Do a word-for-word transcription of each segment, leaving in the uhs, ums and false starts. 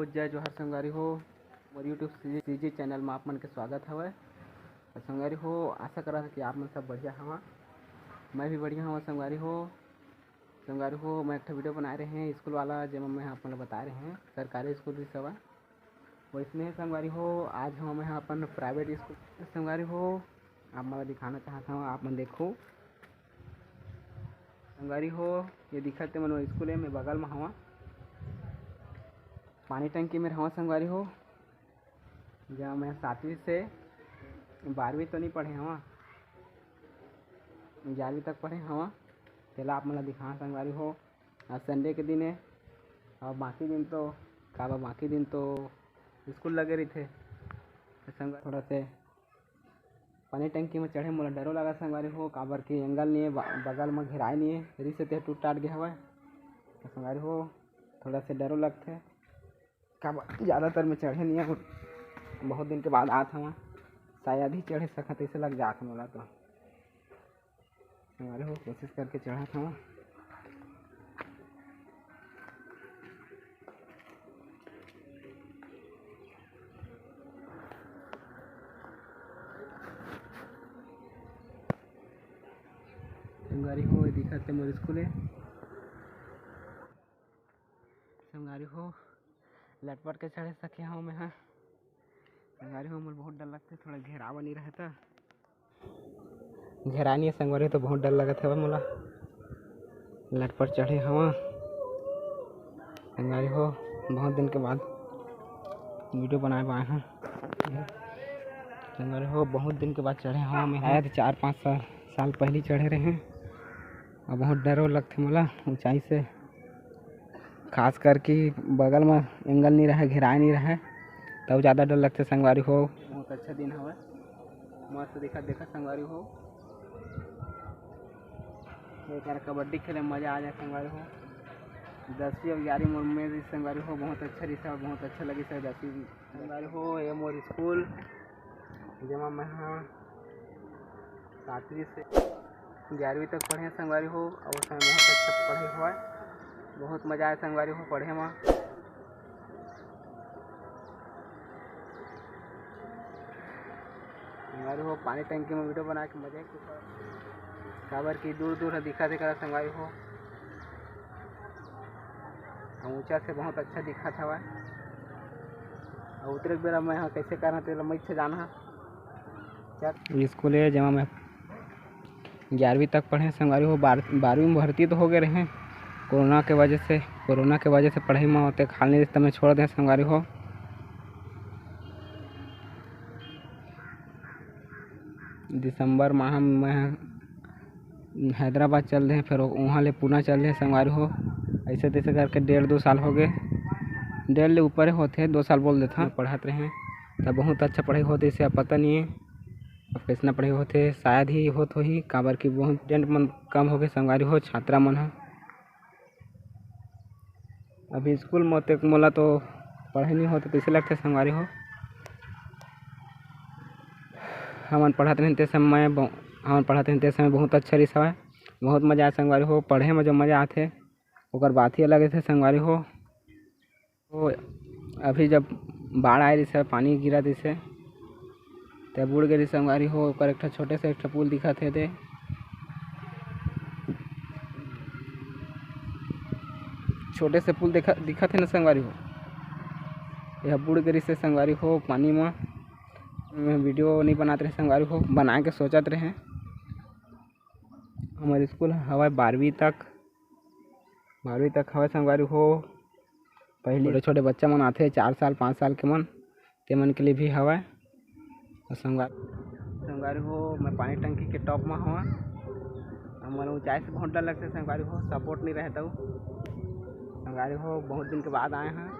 जय जोहार संगवारी हो, मोर YouTube CG चैनल में आप मन के स्वागत हवय। संगवारी हो, आशा करत हंव कि आप मन सब बढ़िया हवा। मैं भी बढ़िया हवं संगवारी हो। संगवारी हो, मैं एक ठो वीडियो बनाए रहे हंव स्कूल वाला, जेमा मैं आप मन ल बताए रहे हंव सरकारी स्कूल रिहिस हवय। वइसने संगवारी हो, आज हम मैं ह अपन प्राइवेट स्कूल। संगवारी हो, आप मन ल दिखाना चाहत हंव, आप मन देखो। संगवारी हो, ये दिखत ते मोर स्कूल हे, मैं बगल में हवं। पानी टंकी में हवं संगवारी हो, जहाँ मैं सातवीं से बारहवीं तो नहीं पढ़े हवं, ग्यारहवीं तक पढ़े हवं। तेला आप मन ल दिखाना संगवारी हो। आज Sunday के दिन हे, अउ बाकी दिन तो का बा, बाकी दिन तो स्कूल लगे रहिथे। तो संगवारी, थोड़ा से पानी टंकी में चढ़े मोला डरो लगा संगवारी हो, काबर कि एंगल नहीं हे, ब-, बगल में घेराय नहीं हे, रिहिस ते टूट टाट गे हवय। तो संगवारी हो, थोड़ा से डरो लगथे, काबर ज़्यादातर मैं चढ़े नहीं हवं, बहुत दिन के बाद आत हवं, शायद ही चढ़े सकत, ऐसे लग जात हे मोला तो। संगवारी हो, कोशिश करके चढ़त हवं। संगवारी हो, ये दिखत ते मोर स्कूल हे। संगवारी हो, लटपट के चढ़े सके हवं मैं ह। संगवारी हो, मोला बहुत डर लगथे, थोड़ा घेराव नहीं रहे त। घेराय नहीं हे संगवारी हो, तो बहुत डर लगत हवय मोला। लटपट चढ़े हवं संगवारी हो, बहुत दिन के बाद वीडियो बनाए बर आए हंव। संगवारी हो, बहुत दिन के बाद चढ़े हवं मैं, शायद चार पाँच साल, साल पहली चढ़े रहे हंव। अब बहुत डरो लगथे मोला ऊंचाई से, खास करके बगल में एंगल नहीं रहे, घेराय नहीं रहे, तब ज़्यादा डर लगथे संगवारी हो। बहुत अच्छा दिन हवय, मस्त दिखत, देखत संगवारी हो। एक बार कबड्डी खेले में मजा आ जाए संगवारी हो। दसवीं अउ ग्यारहवीं मोर में रिहिस संगवारी हो, बहुत अच्छा रिहिस, बहुत अच्छा लगिस हे दसवीं। संगवारी हो, ये मोर स्कूल, जेमा मैं ह सातवीं से ग्यारहवीं तक पढ़े संगवारी हो, अउ ओ समय बहुत अच्छा पढ़ाई होवय, बहुत मजा आए संगवारी हो पढ़े म। संगवारी हो, पानी टंकी में वीडियो बना के मजा ही कुछ और, काबर कि दूर दूर ह दिखत हे करा संगवारी हो, अउ ऊंचा से बहुत अच्छा दिखत हवय। अउ उतरे के बेरा मैं ह कइसे करना तेला मैं इच्छा जाना। चल। स्कूल हे, जेमा मैं ग्यारहवीं तक पढ़े संगवारी हो, बार-, बारहवीं में भर्ती तो हो गए रहे, कोरोना के वजह से, कोरोना के वजह से पढ़ाई में ओतेक हाल नहीं रिहिस, त मैं छोड़ दे संगवारी हो। दिसंबर माह में मैं हैदराबाद चल दे, फिर वहाँ ले पुणे चल दे संगवारी हो। ऐसे तैसे करके डेढ़ दो साल हो गए, डेढ़ ले ऊपर होते, दो साल बोल देता। पढ़त रहे, तब बहुत अच्छा पढ़ाई होते, इसे अब पता नहीं है। अब कइसना पढ़ाई होथे, शायद ही होत होही, काबर कि बहुत student मन कम हो गए संगवारी हो, छात्रा मन ह। अभी स्कूल म ओतेक मोला तो पढ़ाई नहीं होत, कइसे लगथे संगवारी हो। हमन पढ़त रहेन ते समय बहु-, हमन पढ़त रहेन ते समय बहुत अच्छा रिहिस हवय, बहुत मजा आए संगवारी हो। पढ़े म जो मजा आथे, ओकर बात ही अलग रहिथे संगवारी हो। तो अभी जब बाढ़ आए रिहिस हे, पानी गिरा रिहिस हे, ते बुड़ गे रिहिस संगवारी हो। ओकर एक ठो छोटे से एक ठो पुल दिखत हे, ते छोटे से पुल दिखा, दिखत हे ना संगवारी हो, यह बुड़ गे रिहिस हे संगवारी हो पानी म। मैं वीडियो नहीं बनात रहे संगवारी हो, बनाए के सोचत रहे। हमर स्कूल हवय बारहवीं तक, बारहवीं तक हवय संगवारी हो। पहली छोटे छोटे बच्चा मन आथे, चार साल, पाँच साल के मन, ते मन के लिए भी हवय। अउ संगवारी, संगवारी हो, मैं पानी टंकी के top म हवं। हमन ऊंचाई से बहुत डर लगथे संगवारी हो, support नहीं रहे तउ। संगवारी हो, बहुत दिन के बाद आए हैं,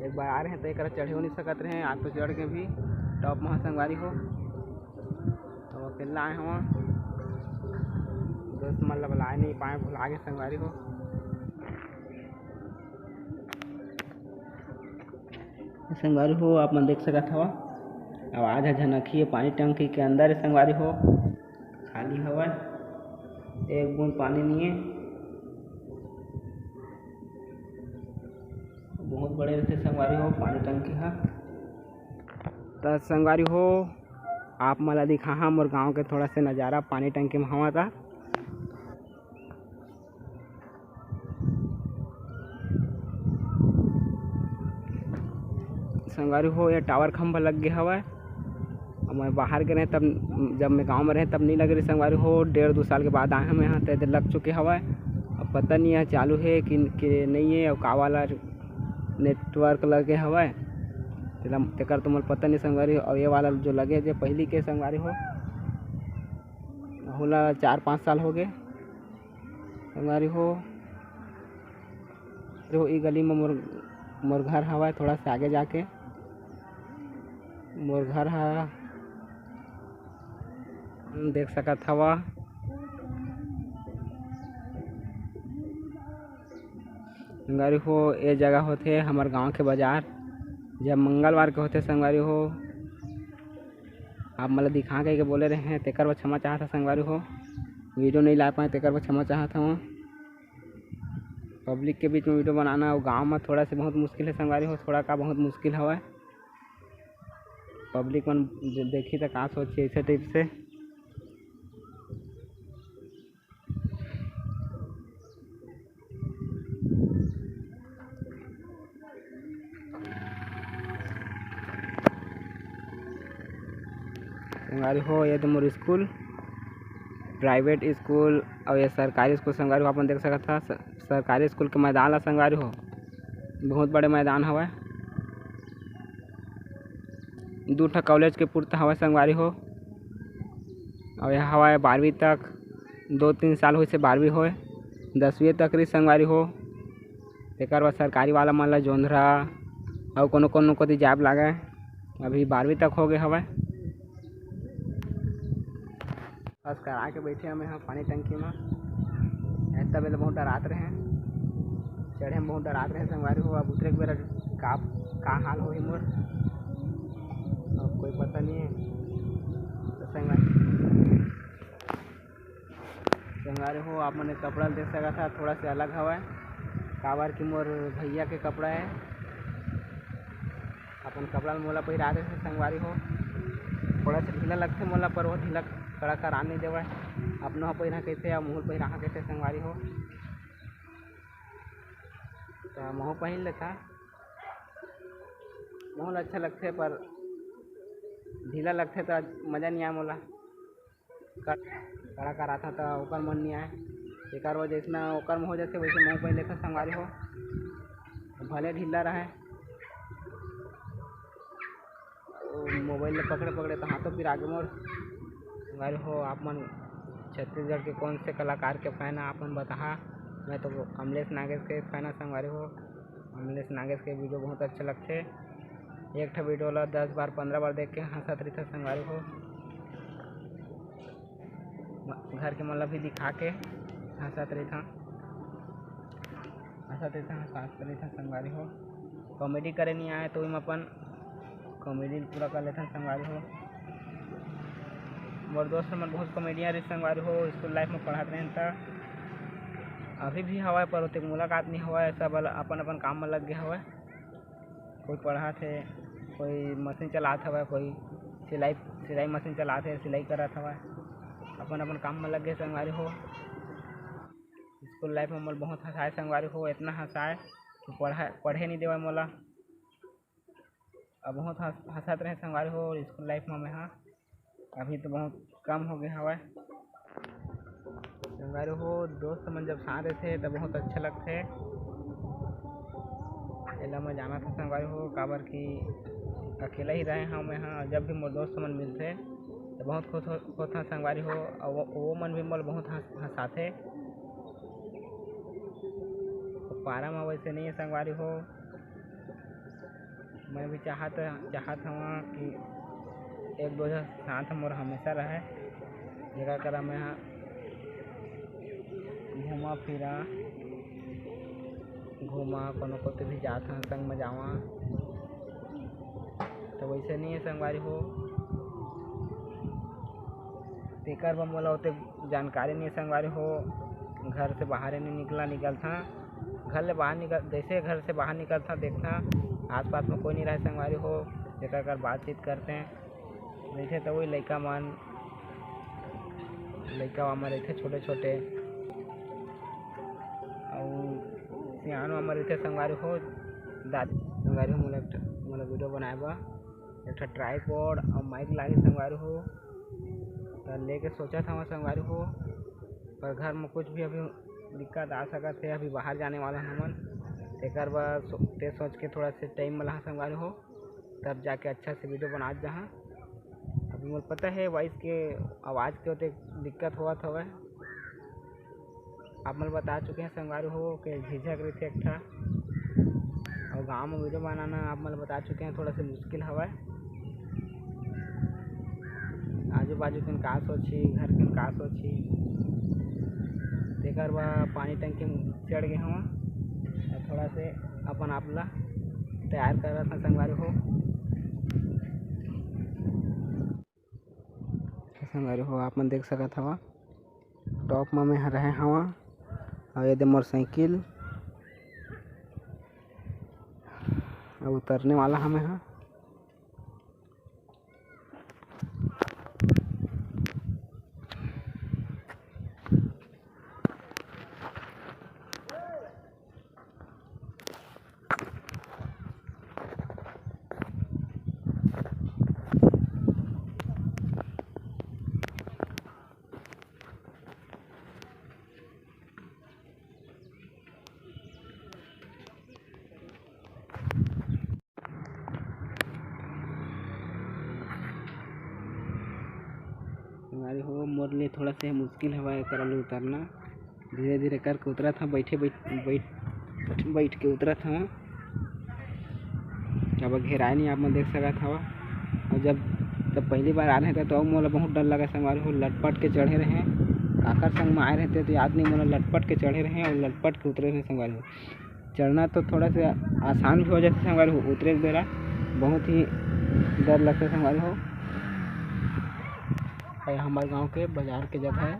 एक बार आ रहे हैं तो एक चढ़े नहीं सकत रहे, आज तो चढ़ के भी top म हवं संगवारी हो। अब अकेला आए हवं, दोस्त मन ला बलाए नहीं पाए, भुला गे संगवारी हो। संगवारी हो, आप मन देख सकत हव, आवाज ह झनकी हे, पानी टंकी के अंदर हे संगवारी हो, खाली हवय, एक बूंद पानी नहीं हे। बहुत बड़े रहिथे संगवारी हो पानी टंकी ह। त संगवारी हो, आप मन ला दिखाहा मोर गांव के थोड़ा से नजारा पानी टंकी म हवा ता। संगवारी हो, ये टावर खंभा लग गे हवय। अब मैं बाहर के रहें तब, जब मैं गांव में रहें तब नहीं लगे रहिस संगवारी हो, डेढ़ दू साल के बाद आए हंव मैं यहाँ, त एदे लग चुके हवय। अब पता नहीं है चालू है कि, कि नहीं है, अउ का वाला नेटवर्क लगे हवय, तेला, तेकर तो मोला पता नहीं संगवारी हो। अउ ये वाला जो लगे जे पहिली के संगवारी हो, ओला चार पाँच साल हो गए संगवारी हो। देखो, ई गली में मोर, मोर घर हवय, थोड़ा से आगे जाके मोर घर ह, देख सकत हवा। संगवारी हो, ए जगह होथे हमर गांव के बाजार, जब मंगलवार के होथे संगवारी हो। आप मन ल दिखा कहिके बोले रहे हैं, तेकर बर क्षमा चाहत हंव संगवारी हो, वीडियो नहीं ला पाए, तेकर बर क्षमा चाहत हंव। पब्लिक के बीच में वीडियो बनाना अउ गांव में थोड़ा से बहुत मुश्किल है संगवारी हो, थोड़ा का बहुत मुश्किल हवय। पब्लिक मन ज-, देखी त का सोचही ऐसे टाइप से। संगवारी हो, ये तो मोर स्कूल, प्राइवेट स्कूल अउ ये सरकारी स्कूल संगवारी हो, अपन देख सकत हा स-, सरकारी स्कूल के मैदान ला संगवारी हो, बहुत बड़े मैदान हवय। दू ठा कॉलेज के पुरता हवय संगवारी हो, अउ ये हवय बारहवीं तक, दो तीन साल होइसे बारहवीं होय, दसवीं तक रही संगवारी हो। तेकर बाद सरकारी वाला मन ला जोंधरा अउ कोनो कोनो कोती जाब लागय। अभी बारहवीं तक हो गए हवय। बस करा के बैठे हमें यहाँ पानी टंकी में। ऐसा बेला बहुत डरात रहे, चढ़े में बहुत डरात रहे संगवारी हो। अब उतरे के बेरा का, का हाल होही मोर, अब कोई पता नहीं है। तो संगवारी, संगवारी हो, आप मन कपड़ा देख सकत हा, थोड़ा से अलग हवय, काबर कि मोर भैया के कपड़ा है। अपन कपड़ा ल मोला पहिरा देथे संगवारी हो, थोड़ा से ढीला लगथे मोला, पर वो ढीला कड़ा करा नहीं देवय। अपनो ह पहिरा कहिथे अउ मोहू ल पहिरा कहिथे संगवारी हो, त मोहू पहिर लेथा। मोहू ल अच्छा लगथे, पर ढीला लगथे त मजा नहीं आए मोला। कड़ा करा था त ओकर मन नहीं आए, एकर वजह से ना ओकर में हो जाथे, वैसे मोहू पहिर लेथे संगवारी हो, भले ढीला रहे। मोबाइल ले पकड़े पकड़े तो हाथों पिरा गे मोर। संगवारी हो, आप मन छत्तीसगढ़ के कौन से कलाकार के फैन है, आप मन बताहा। मैं तो अमलेश नागेश के फैन है संगवारी हो। अमलेश नागेश के वीडियो बहुत अच्छा लगथे। एक ठो वीडियो ला दस बार, पंद्रह बार देख के हंसत रहिथे संगवारी हो। म-, घर के मन ला भी दिखा के हंसत रहिथन, हंसत रहिथन, हंसत रहिथन संगवारी हो। कॉमेडी करे नहीं आए तो ओमा अपन कॉमेडी पूरा कर लेथन संगवारी हो। मोर दोस्त मन बहुत कॉमेडियन रहिस संगवारी हो, स्कूल लाइफ में पढ़त रहेन त, अभी भी हवय पर ओतेक मुलाकात नहीं हवय, सब अल-, अपन अपन काम में लग गए हवय। कोई पढ़त हे, कोई मशीन चलात हवय, कोई सिलाई, सिलाई मशीन चलात हे, सिलाई करत हवय, अपन अपन काम में लग गए संगवारी हो। स्कूल लाइफ में मोला बहुत हंसाए संगवारी हो, इतना हंसाए कि पढ़ा, पढ़े नहीं देवय मोला। अब बहुत हंस-, हंसत रहे संगवारी हो स्कूल लाइफ में मैं हा। अभी तो बहुत कम हो गए हवय संगवारी हो, दोस्त मन जब साथ रहथे त बहुत अच्छा लगथे। एला मैं जानत हंव संगवारी हो, काबर कि अकेला ही रहे हंव मैं हा। जब भी मोर दोस्त मन मिलथे त बहुत खुश हो, होथंव संगवारी हो, अउ वो, वो मन भी मोला बहुत हंस-, हंसाथे। पारा में वैसे नहीं है संगवारी हो, मैं भी चाहत, चाहत हवं कि एक दो झन साथ मोर हमेशा रहे, जेकर करा मैं ह घूमा फिरा, घूमा, कोनो कोती भी जात हन, संग में जावा। तो वैसे नहीं है संगवारी हो, तेकर बर मोला ओते जानकारी नहीं है संगवारी हो। घर से बाहर नहीं निकला, निकलथा घर ले बाहर निकल, जैसे घर से बाहर निकलथन, देखथन आसपास में कोई नहीं रहे संगवारी हो, जेकर कर बातचीत करते हैं। जैसे तो वही लइका मन, लइका मन रहिथे छोटे छोटे, अउ सियान मन रहिथे संगवारी हो। दादी संगवारी हो, मोला एक ठो, मोला वीडियो बनाए बर एक ठो ट्राईपॉड अउ माइक लागे संगवारी हो, त लेके सोचत हवं संगवारी हो, पर घर में कुछ भी अभी दिक्कत आ सकत हे। अभी बाहर जाने वाला हमन, तेकर बर सो-, ते सोच के थोड़ा से टाइम मिला संगवारी हो, तब जाके अच्छा से वीडियो बनात जाहा। अभी मोला पता है वॉइस के, आवाज़ के ओते दिक्कत होवत हवय। आप मन बता चुके हैं संगवारी हो के झिझक रहिथे एक ठा, और गाँव में वीडियो बनाना आप मन बता चुके हैं थोड़ा सा मुश्किल हवय। आजू बाजू के का सोची, घर के का सोची, तेकर बर पानी टंकी में चढ़ गए हवं, और थोड़ा से अपन आप ला तैयार करत हन संगवारी हो। संगवारी हो, आप मन देख सकत हवा, टॉप में मैं ह रहे हवा, और ये दे मोर साइकिल, अब उतरने वाला हमें हा। संगवारी हो, मोर ले थोड़ा से मुश्किल हवय एकरा ले उतरना। धीरे-धीरे करके उतरत हंव, बइठे, बइठ, बइठ, बइठ के उतरत हंव। अब घेराय नहीं, आप मन देख सकत हव। और जब, जब पहली बार आ रहे थे, तो मोला बहुत डर लगा संगवारी हो, लटपट के चढ़े रहे। काकर संग में आए रहते तो याद नहीं, मोला लटपट के चढ़े रहे और लटपट के उतरे रहे संगवारी हो। चढ़ना तो थोड़ा सा आसान भी हो जाथे संगवारी हो, उतरे के बेरा बहुत ही डर लगथे संगवारी हो। ये हमर गांव के बाजार के जगह है।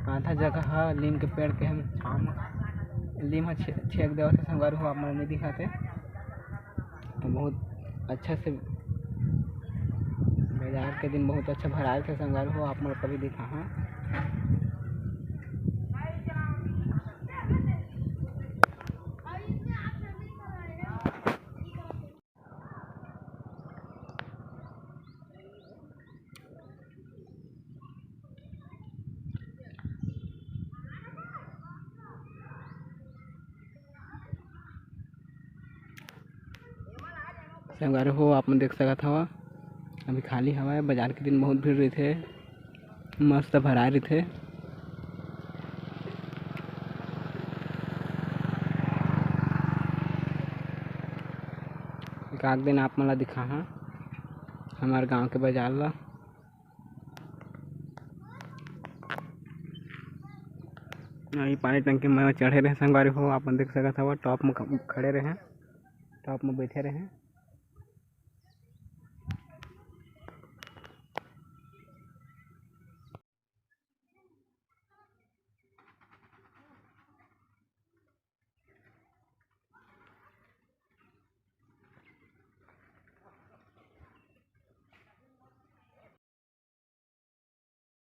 आधा जगह ह लीम के पेड़ के हम छांव म, लीम ह छे-, छेक देवत हे संगवारी हो, आप मन नहीं दिखाते। तो बहुत अच्छा से बाजार के दिन बहुत अच्छा भराए थे संगवारी हो, आप मन कभी दिखा हाँ। संगवारी हो, आप मन देख सकत हव, अभी खाली हवय। बाजार के दिन बहुत भीड़ रहिथे, मस्त भराए रहिथे। एक आध दिन आप मन ला दिखाहा हमर गांव के बाजार ला। अभी पानी टंकी में चढ़े रहे संगवारी हो, आप मन देख सकत हव, टॉप में ख-, खड़े रहे, टॉप में बैठे रहे।